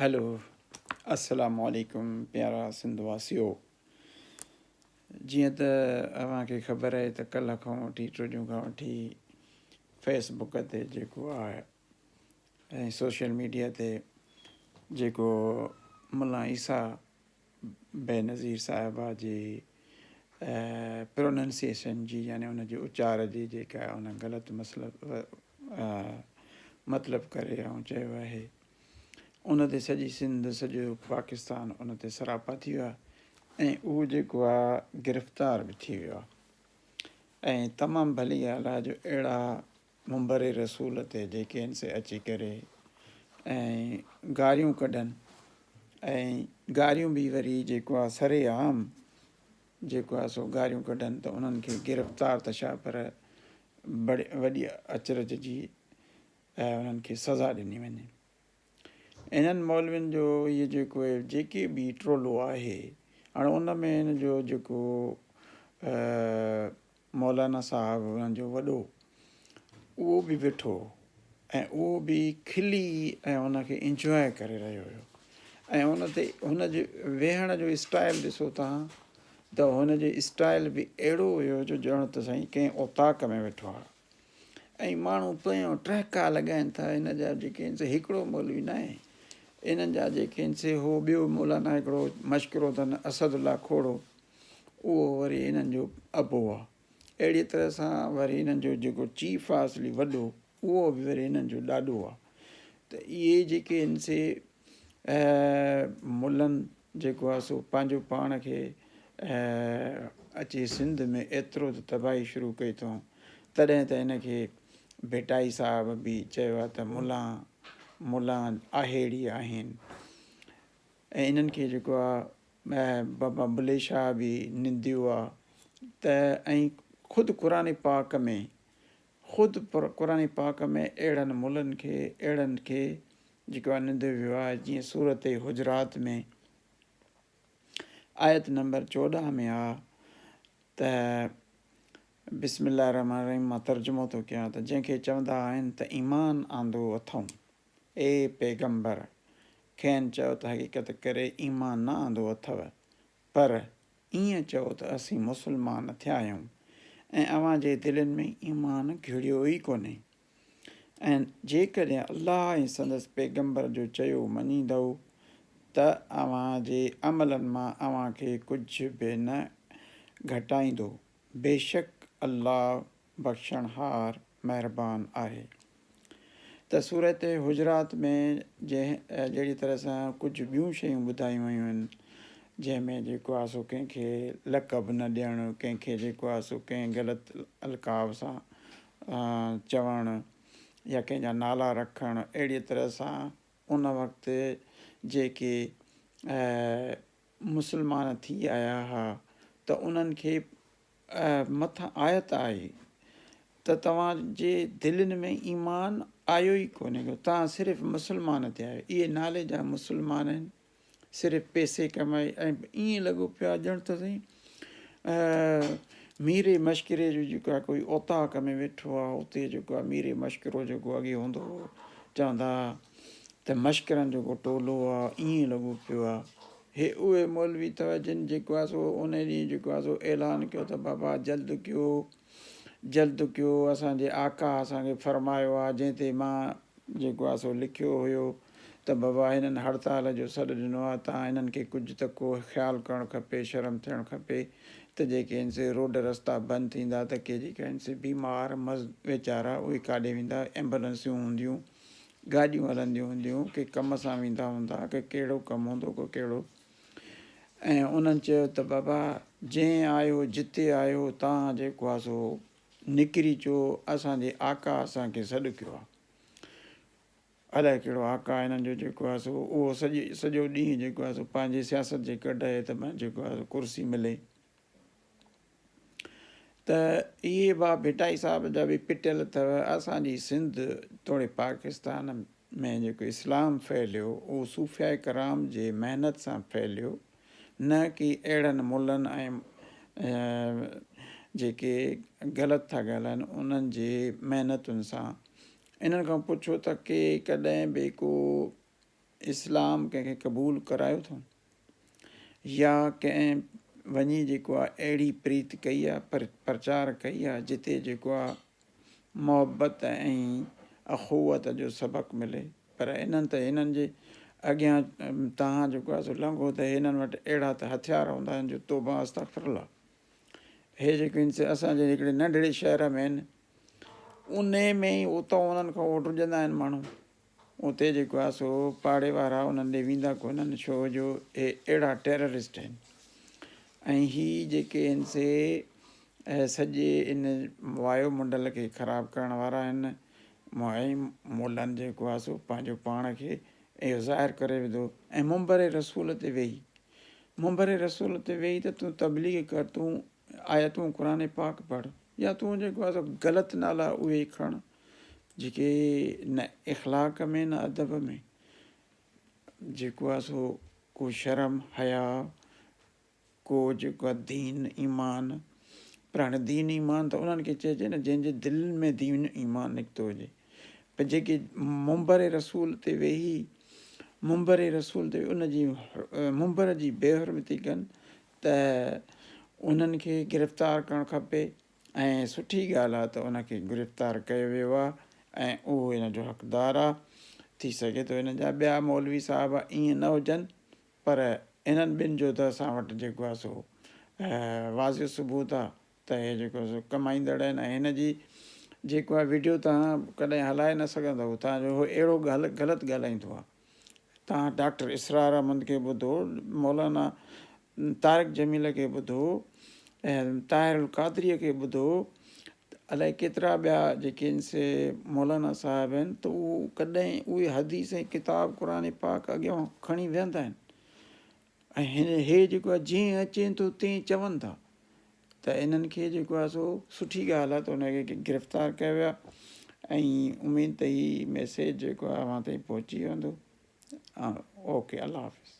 هلو السلام عليڪم پيارا سنڌ واسيو جيئن ته اوهان کي خبر آهي ته ڪلهه کان وٺي ٽيون کان وٺي فيس بڪ تي جيڪو آهي ۽ سوشل ميڊيا تي جيڪو ملا عيسيٰ بينظير صاحبه جي پروننسيشن جي يعني ان جي اچار جي جيڪا ان غلط مسئلو مطلب ڪري ۽ چيو آهي ان تي سڄي سنڌ سڄو پاڪستان ان تي سراپا ٿي ويو آهي ۽ اهو جيڪو آهي گرفتار به ٿي ويو آهي ۽ تمام ڀلي ڳالهه آهي جو اهڙا منبر رسول تي جيڪي آهن سي اچي ڪري ۽ گاريون ڪڍن ۽ گاريون به وري جيڪو آهي سر عام جيڪو آهي سو گاريون ڪڍن ته انهن کي گرفتار ته ڇا پر وڏي اچرج جي ۽ انهن کي سزا ڏني وڃي. انهن مولوين جو هي جيڪو جيڪي به ٽولو آهي هاڻي ان ۾ هن جو جيڪو مولانا صاحب انهن جو وڏو اهو به ويٺو ۽ اهو به کلي ۽ ان کي انجواء ڪري رهيو هيو ۽ ان تي هن جي ويهڻ جو اسٽائل ڏسو تان ته هن جو اسٽائل به اهڙو هيو جو ڄڻ ته سائين ڪنهن اوطاق ۾ ويٺو آهي. ۽ ماڻهو پويان ٽهڪا لڳائين ٿا هن جا جيڪي آهن سي هڪڙو مولوي ناهي انهن جا جيڪي آهن سي هو ٻيو مولانا هڪڙو مشڪرو اٿن اسد الله کوڙو اهو وري انهن جو ابو آهي اهڙي طرح سان وري انهن جو جيڪو چيف آهي اصلي وڏو اهو به وري انهن جو ڏاڏو آهي ته اهي جيڪي آهن سي ملن جيڪو آهي سو پنهنجو پاڻ کي اچي سنڌ ۾ ايترو ته تباهي شروع ڪئي اٿئون تڏهن ته هن کي ڀٽائي صاحب به چيو آهي ته ملان ملان آهيڙي آهن ۽ انهن کي جيڪو آهي بابا بلي شاهه به ننديو آهي ته ۽ خود قرآن پاڪ ۾ خود قرآن پاڪ ۾ اهڙن ملن کي اهڙن کي جيڪو آهي ننديو ويو آهي جيئن سورت حجرات ۾ آيت نمبر 14 ۾ آ ته بسم الله الرحمٰن الرحيم مان ترجمو ٿو ڪيان ته جنهن کي چوندا آهن ته ايمان آندو اٿئون، اي پيغمبر! کين چئو ته حقيقت ڪري ايمان نه آندو اٿو، پر، ائين چئو ته اسين مسلمان ٿيا آهيون ۽ اوهان جي دلين ۾ ايمان گهڙيو ئي ڪونهي. ۽ جيڪڏهن الله ۽ سندس پيغمبر جو چيو مڃيندؤ ته اوهان جي عملن مان اوهان کي ڪجهه به نه گهٽائيندو، بيشڪ الله بخشڻهار مهربان آهي. ته سورة حجرات ۾ جنهن جهڙي طرح سان ڪجهه ٻيون شيون ٻڌايون ويون آهن جنهن ۾ جيڪو آهي سو ڪنهن کي لقب نه ڏيڻ، ڪنهن کي جيڪو آهي سو ڪنهن غلط القاب سان چوڻ يا ڪنهن جا نالا رکڻ اهڙيء طرح سان ان وقت جيڪي مسلمان ٿي آيا ها ته انهن کي مٿان آيت آئي ته توهان جي دلين ۾ ايمان آيو ئي ڪونهي ڪو توهان صرف مسلمان ٿيا آهيو اهي نالي جا مسلمان آهن صرف پئسي ڪمائي ۽ ائين لڳو پيو آهي ڄڻ ته سائين ميري مشڪري جو جيڪو آهي ڪوئي اوطاق ۾ ويٺو آهي اتي جيڪو آهي ميري مشڪرو جيڪو اڳي هوندو هو چوندا ها ته مشڪرن جو ڪو ٽولو آهي ائين لڳو پيو آهي هي اهي مولوي اٿو جن جيڪو آهي سو ان ڏينهن جيڪو آهي سو اعلان ڪيو ته بابا جلد ڪيو جلد ڪيو اسان جي آقا اسان کي فرمايو آهي جنهن تي مان جيڪو آهي سو لکيو هيو ته بابا هنن هڙتال جو سڏ ڏنو آهي تان هنن کي ڪجهه ته ڪو خيال ڪرڻ کپي شرم ٿيڻ کپي ته جيڪي هن سي روڊ رستا بند ٿيندا ته ڪي جيڪي هن سي بيمار مز ويچارا اهي ڪاڏي ويندا ايمبولنسيون هونديون گاڏيون هلنديون هونديون ڪي ڪم سان ويندا هوندا ڪي ڪهڙو ڪم هوندو ڪو ڪهڙو ۽ انهن چيو ته بابا جنهن آيو جتي آيو تان جيڪو آ سو نڪري چو اسان جي آقا اسان کي سڏ ڪيو آ. الائي ڪهڙو آقا هنن جو جيڪو آ سو اهو سڄي سڄو ڏينهن جيڪو آ سو پنهنجي سياست جي ڪڍ آهي ته مان جيڪو آ سو ڪرسي ملي. ته اهي با ڀٽائي صاحب جا به پٽيل اٿو اسان جي سنڌ توڙي پاڪستان ۾ جيڪو اسلام ڦهليو اهو صوفياء ڪرام جي محنت سان ڦهليو نه ڪي اهڙن ملن ۽ جيڪي غلط ٿا ڳالهائن انهن جي محنتن سان انهن کان پڇو ته ڪي ڪڏهن به ڪو اسلام ڪنهن کي قبول ڪرايو اٿئون يا ڪنهن وڃي جيڪو آ اهڙي پريت ڪئي آ پر پرچار ڪئي آ جتي جيڪو آ محبت ۽ اخوت جو سبق ملي پر انهن ته هنن جي اڳيان توهان جيڪو آ سو لنگهو ته هنن وٽ اهڙا ته هٿيار هوندا آهن جو توبه استغفر الله هي جيڪي آهن سي اسان جي هڪڙي ننڍڙي شهر ۾ آهن انهي ۾ ئي اتان انهن کان ڊڄندا آهن ماڻهو اتي جيڪو آهي سو پاڙي وارا انهن ڏي ويندا ڪونهن ڇو جو اهي اهڙا ٽيررسٽ آهن ۽ هي جيڪي آهن سي سڄي ان وايو منڊل کي خراب ڪرڻ وارا آهن ۽ مولن جيڪو آهي سو پنهنجو پاڻ کي اهو ظاهر ڪري وڌو ۽ منبر رسول تي ويهي منبر رسول تي ويهي ته تون تبليغ ڪر تون آيتون قرآن پاڪ پڙھ يا تون جيڪو آهي سو غلط نالا اهي کڻ جيڪي نه اخلاق ۾ نه ادب ۾ جيڪو آهي سو ڪو شرم حيا ڪو جيڪو آهي دين ايمان پر هاڻي دين ايمان ته انهن کي چئجي نه جنهن جي دل ۾ دين ايمان نڪتو هجي پر جيڪي منبر رسول تي ويهي منبر رسول تي ان جي منبر جي بي حرمتي ڪن ته انهن کي گرفتار ڪرڻ کپي ۽ سٺي ڳالهه آ ته ان کي گرفتار ڪيو ويو آ ۽ اهو ان جو حقدار آ. ٿي سگهي ٿو هن جا ٻيا مولوي صاحب ائين نه هجن پر انهن ٻن جو ته اسان وٽ جيڪو آ سو واضح ثبوت آ ته هي جيڪو سو ڪمائيندڙ آهن ۽ هن جي جيڪو آ وڊيو توهان ڪڏهن هلائي نه سگهندؤ تان جو هو اهڙو غلط ڳالهائيندو آ. توهان ڊاڪٽر اسرار احمد کي ٻڌو، مولانا طارق جميل کي ٻڌو، طاهر القادريء کي ٻڌو، الائي ڪيترا ٻيا جيڪي آهن سي مولانا صاحب آهن ته اهو ڪڏهن اهي حديث ۽ ڪتاب قرآن پاڪ اڳيان کڻي ويهندا آهن ۽ هن هي جيڪو آهي جيئن اچين ٿو تيئن چون ٿا ته انهن کي جيڪو آهي سو سٺي ڳالهه آهي ته ان کي گرفتار ڪيو ويو آهي ۽ اميد ته هي ميسيج جيڪو آهي اوهان تائين پهچي ويندو اوڪي الله حافظ.